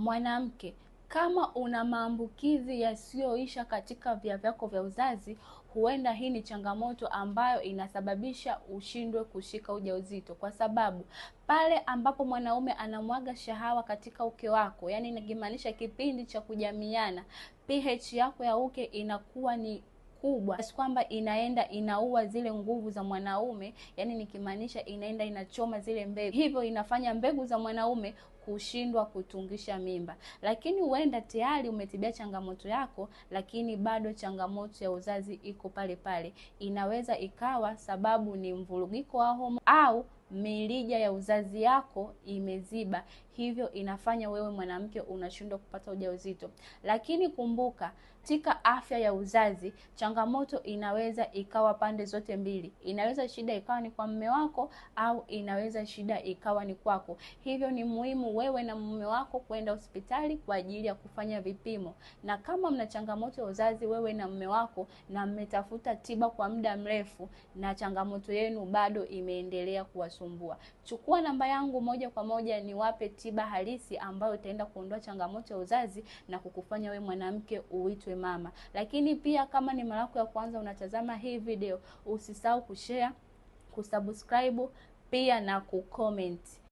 Mwanamke, kama una maambukizi yasiyoisha katika via vyako vya uzazi, huenda hii ni changamoto ambayo inasababisha ushindwe kushika ujauzito, kwa sababu pale ambapo mwanaume anamwaga shahawa katika uke wako, yani inamaanisha kipindi cha kujamiana, pH yako ya uke inakuwa ni kubwa kiasi kwamba inaenda inaua zile nguvu za mwanaume, yani nikimaanisha inaenda inachoma zile mbegu, hivyo inafanya mbegu za mwanaume kushindwa kutungisha mimba. Lakini huenda tayari umetibia changamoto yako, lakini bado changamoto ya uzazi iko pale pale. Inaweza ikawa sababu ni mvurugiko wa homoni au mirija ya uzazi yako imeziba, hivyo inafanya wewe mwanamke unashindwa kupata ujauzito. Lakini kumbuka, katika afya ya uzazi changamoto inaweza ikawa pande zote mbili. Inaweza shida ikawa ni kwa mume wako au inaweza shida ikawa ni kwako. Hivyo ni muhimu wewe na mume wako kwenda hospitali kwa ajili ya kufanya vipimo, na kama mna changamoto ya uzazi wewe na mume wako na mmetafuta tiba kwa muda mrefu na changamoto yenu bado imeendelea kuwasumbua, chukua namba yangu moja kwa moja niwape tiba halisi ambayo itaenda kuondoa changamoto ya uzazi na kukufanya we mwanamke uitwe mama. Lakini pia kama ni mara yako ya kwanza unatazama hii video, usisahau kushare, kusubscribe pia na kucomment.